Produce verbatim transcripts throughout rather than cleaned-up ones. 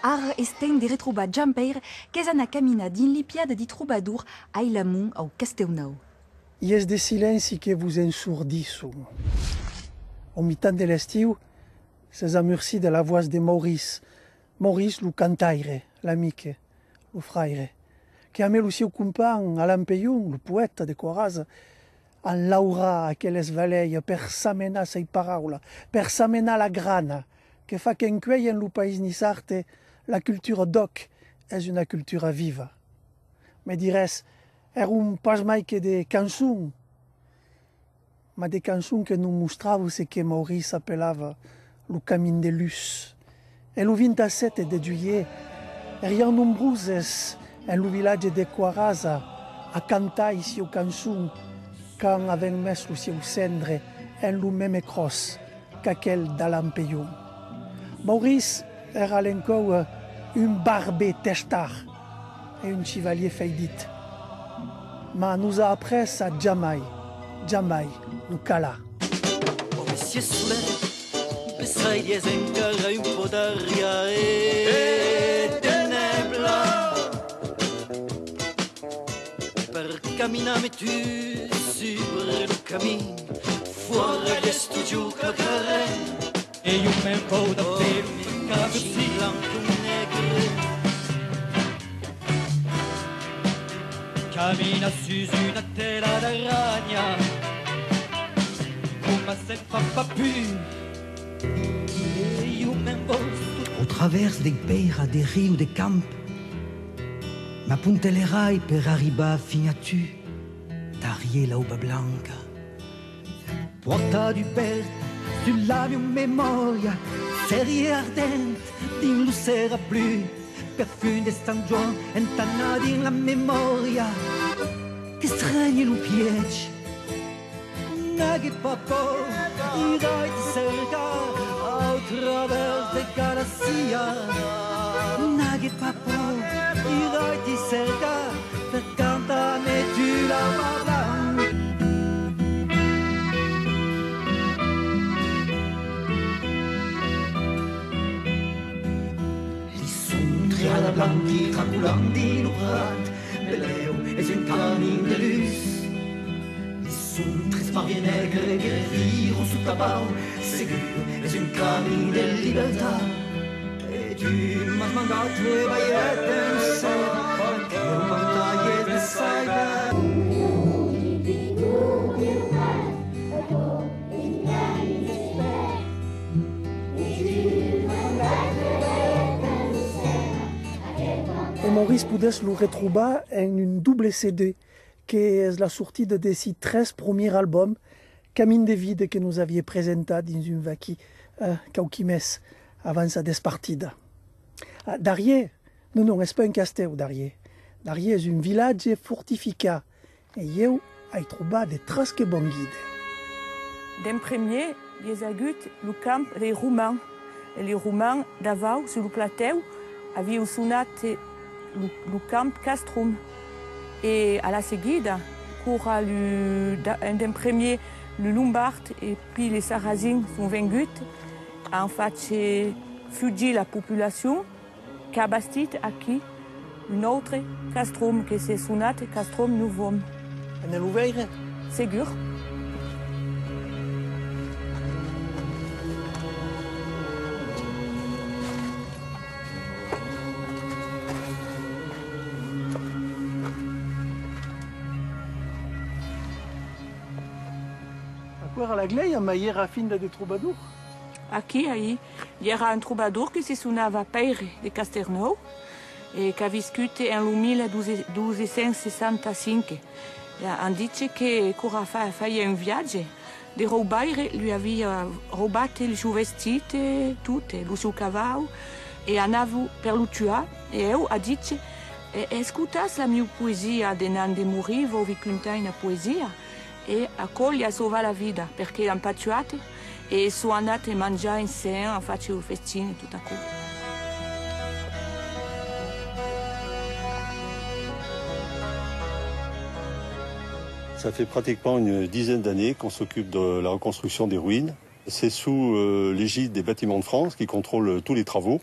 Ara es temps de retrobar Jean-Pèire qu'es anat caminar dins li piadas di trobadors ailamont au Castèunòu. I es de silenci que vos ensordisson. Au mitan de l'estiu, s'es amurcida la votz de Maurice, Maurice lo cantaire, l'amic, lo fraire, que amé lo sieu companh Alan Peyon, lo poèta de Coarasa, an laurat aqueles valèias per samenar sei paraulas, per samenar la grana, que fa qu'encuei en lo país niçard la cultura d'òc es una cultura viva. Me diretz, èron pas mai que de cançons, mas de cançons que nos mostravan ce que Maurice apelava lo camin de lutz. E lo vint-a-sèt de julhet, eriam nombroses en lo vilatge de Coarasa a cantar li sieu cançons quand avèm mes lo sieu cendre en lo meme cròs qu'aquel d'Alan Peyon. Maurice èra a l'encòp un barbe testard e un chivalier feidit. Mas nos a aprés a jamai, jamai lo calar. Oh, messier Solet, bessai es encara un pauc d'arièr e de nèbla. Per caminar me tu subre lo camin, fòra es totjorn qualquaren. E ieu me'n vau dab de lo capucin blanc e negre. Camina sus una tela d'aranha, coma se'n fa pas pus. E ieu me'n vau sota. Au travèrs dei pèiras de riu de Camp, m'apontelerai per arribar fin a tu, darrier l'auba blanca. Pòrta dubèrta sus la mieu memòria, seriá ardent dins lo serrapluc, perfum de Sant Joan entanat dins la memòria. Qu'estrenhi lo pièch. N'aguetz pas paur, irai ti cercar au travèrs de Galacia. N'aguetz pas paur, irai ti cercar per cantar me tu l'auba blanc. Li son triada blanc qui racolan dins lo prat, belèu es un camin de lutz. Li son tres parvier negre que viron sota bau, segur es un camin de libertat. E tu m'as mandat trebalhar en cèl, que lo mantalhet de saiga. E Maurice podètz lo retrobar en un doble C D, que es la sortida de si tres promier album, Camin de vida, que nos aviá presentat dins un vaquí, eh, quauqui mes avant sa despartida. Ah, Darrier? Non, non, es pas un castèu, Darrier. Darrier es un vilatge fortificat, e ieu ai trobat de tras que bon guide. D'en premier, i es agut lo camp dei Romans, e li Romans davau, sus lo platèu, avián sonat lo, lo camp Castrum. E a la seguida, quora lo, da-, d'en premier, lo Lombard e pi li Sarrasins son venguts, an fach fugir la populacion, qu'a bastit aquí un autre castrum que s'es sonat Castrum Novum. Anem lo veire? Segur. Aquò èra la glèia, mai èra finda de trobador? Aquí, aí, i èra un trobador que se sonava Pèire de Casternòu e qu'a viscut en lo mila dotze cents seissanta cinc. E an dich que quora fa-, faiá un viatge, de raubaire li aviá raubat lo sieu vestit e tot, e lo sieu cavau, e anava per lo tuar, e eu a dich: "E, escotatz la mieu poesia, denant de morir vau vi contar una poesia." E aquò li a sauvat la vida, perque l'an pas tuat, e son anat manjar ensems, an fach lo festin e tot aquò. Ça fait pratiquement une dizaine d'années qu'on s'occupe de la reconstruction des ruines. C'est sous, euh, l'égide des Bâtiments de France qui contrôlent tous les travaux.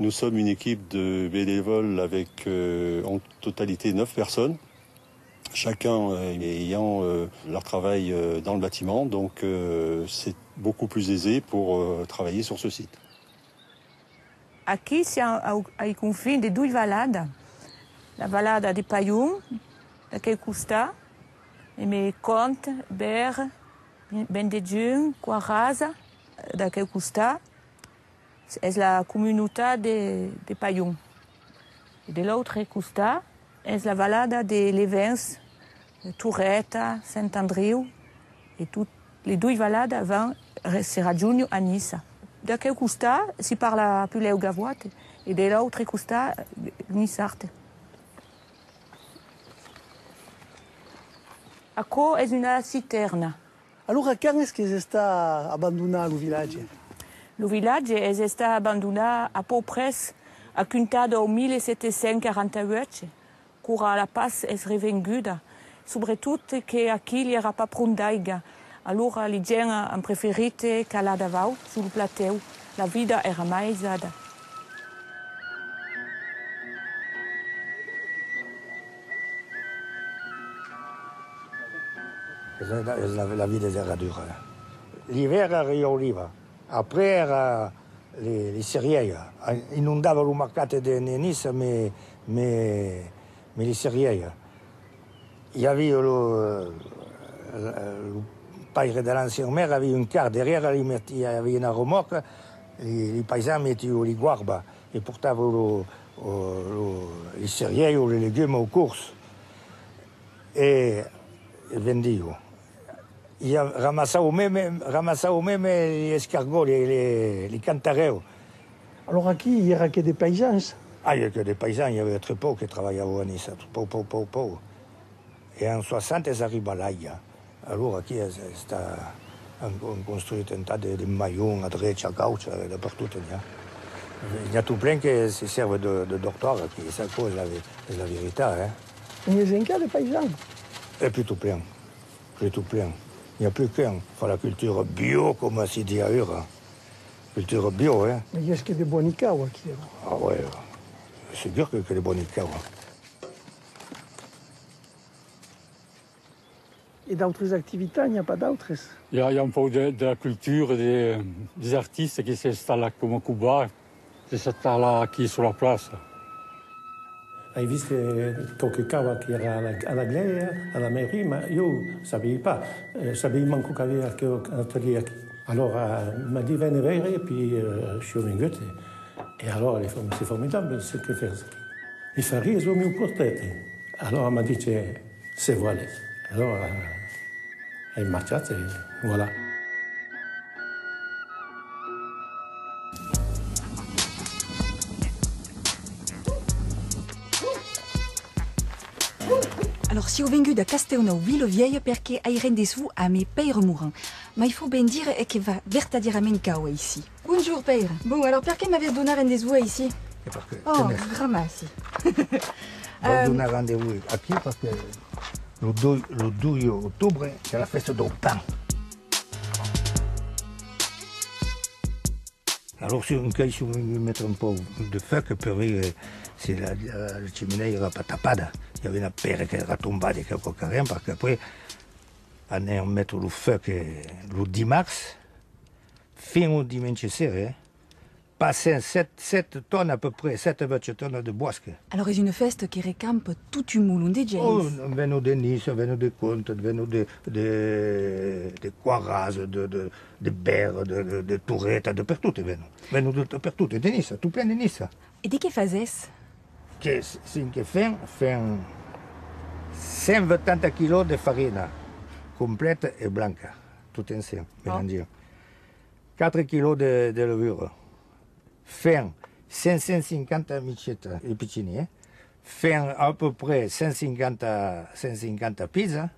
Nous sommes une équipe de bénévoles avec, euh, en totalité neuf personnes, chacun, euh, ayant, euh, leur travail, euh, dans le bâtiment, donc, euh, c'est beaucoup plus aisé pour, euh, travailler sur ce site. Aquí siam au, ai confins de doi valadas, la valada de Palhon, d'aqueu costat, e me Conte, Bèrre, Vendejum, Quarasa, d'aqueu costat, es la comunautat de, de Palhon. E de l'autre costat, es la valada de Levens, Torreta, Sent Andriu, e tot, les doi valadas van re-, se rajonhon a Niça. D'aqueu costat, si parla puslèu gavòt, e de l'autre costat, niçard. Aquò es una citèrna. Alora, quand es qu'es estat abandonat lo vilatge? Lo vilatge es estat abandonat a pauc près a comptar dau mil sèt cents quaranta-uèch, quora la patz es revenguda, subretot que aquí li èra pas pron d'aiga. Alora li gents an preferit calar davau, sul platèu. La vida èra mai aisada. Es la, es la, la vida èra dura, eh. L'ivèrn èra l'oliva. Après èra li, li cerièias. Inondava lo marcat de, de Niça, me, me, me li cerièias. I aviá lo, lo paire de l'ancian maire, aviá un car darrièr, li metiá, aviá una remòrca, li, li paisans metián li guarba e portavan lo, lo, lo, li cerièias o li legumes au cors e, e vendián. I a, ramassavan meme, ramassavan meme li escargòts, li, li, li cantarèus. Alora aquí i èra que de paisans? Ah, i a que de paisans, i aviá très pauc que trabalhavan a Niça, pauc, pauc, pauc, pauc. E en soixante es arribat l'aiga. Alora aquí es, es estat, an, an construit un tas de, de maions a drecha, a gaucha, de pertot n'i a. N'i a tot plen que se sèrven de, de dortoir aquí, es aquò es la ve-, es la veritat, eh. N'i es encara de paisans? E puslèu tot plen, puslèu tot plen. N'i a plus qu'un. Fa la cultura bio, coma si ditz aüra. Cultura bio, eh. Mas i es que de bòni caus aquí, alora? Ah ouais, segur que, que de bòni caus. E d'autras activitats, n'i a pas d'autras? I a, i a un pauc de, de la cultura, de, dels artistas que s'installa coma cobard, que s'installa aquí sus la plaça. Ai vist, eh, quauque cau aquí a la, a la glèia, a la mairie, mas ieu sabiái pas, eh, sabiái manco qu'aviá aqueu atelier aquí. Alora, m'a dit, vene veire, e puèi, eh, siáu vengut, e, e alora, c'est for-, c'est formidable, ce que fètz aquí. Li fariás au mieu portret? Alora m'a dit, se vòles. Alora, ai marchat e voilà. Alora, siáu venguda a Castèunòu Vila Vièlha perque ai rendetz-vos amé Pèire Morin. Mai fau ben dire, es que fa vertadièrament caud aicí. Bonjorn, Pèire. Bon, alòrs, perqué m'avètz donat rendetz-vos aicí? E perqué? Oh, tenètz. Gramací. Vau donar rendetz-vos aquí perqué lo doi, lo doi octobre, es la fèsta dau pan. Alòrs, si un còp siáu vengut metre un pauc de fuòc per veire se la, la, la chiminèia èra pas tapada. I aviá una pèra qu'èra tombada e quauquarren, perqué après anèm metre lo fuòc, eh, lo dimars, fin au dimenge ser, eh. Passèm sèt, sèt tonas à peu près, sèt a uèch tonas de bòsc. Alòrs es una fèsta que recampa tot un molon de gents. Oh, venon de Niça, venon de Conte, venon de, de, de Quarasa, de, de, de Bèrre, de, de, de Torreta, de pertot venon. Venon de, de pertot, de Niça, tot plen de Niça. E de qué fasètz? Que, cen que fèm, fèm cent vuitanta quilòs de farina, complèta e blanca, tot ensems, melangiat. Quatre quilòs de, de levura. Fèm cinc cents cinquanta michetas, e pichini, eh? Fèm à peu près cent cinquanta, cent cinquanta pizzas.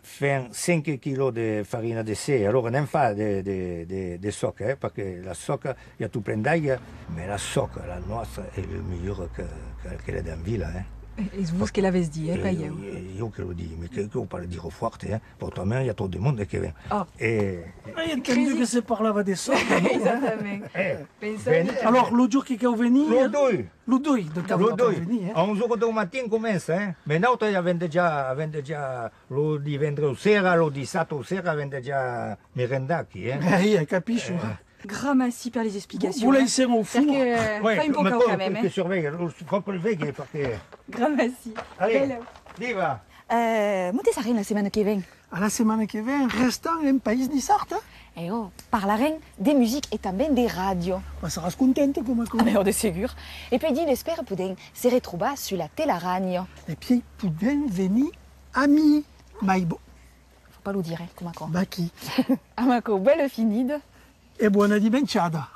Fèm cinc quilòs de farina de ser, alòrs n'èm fach de, de, de, de sòca, eh? Perqué la sòca, i a tot plen d'aiga, mas la sòca, la nòstra, es le melhor que, que, que la d'en vila, eh? Es vos que l'avètz dit, eh, pas ieu. Eh, ieu que lo disi, mas que, que o parle dire fòrt, eh? Portament, i a tot de monde que ven. Oh. E... Ai entendut que se parlava de sòrdas, non? Exactament. Eh, pensava que... Alors, lo jorn que cau venir... Lo doi. Lo doi, donc... Lo doi. Venir, eh? A onze oras dau matin comença, eh? Mas nautres avèm dejà, avèm dejà lo divendres au sera, lo dissabte au sera, avèm dejà merendar aquí, eh? Eh, capisco. Eh. Gramací per les explicacions. Vos laissem au forn. Perque, eh, fa un pauc caud quand même, eh. Que surveille, lo, fa que vegue, perque... Gramací. Allez, viva! Eh, monte sarem la setmana que ven? A la setmana que ven, restam en País Niçard, eh? E ò, parlarem de musica e tanben de ràdio. Mas seràs contenta, coma aquò. Ah, ben, ò, de segur. E puèi dimècres podèm se retrobar sus la telaranha. E puèi podèm venir amics, mai bon. Faut pas lo dire, eh, coma aquò. Vaquí. Amb aquò, bèla finida. E bona dimenjada!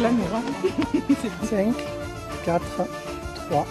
L'amour, hein. Cinq, quatre, trois.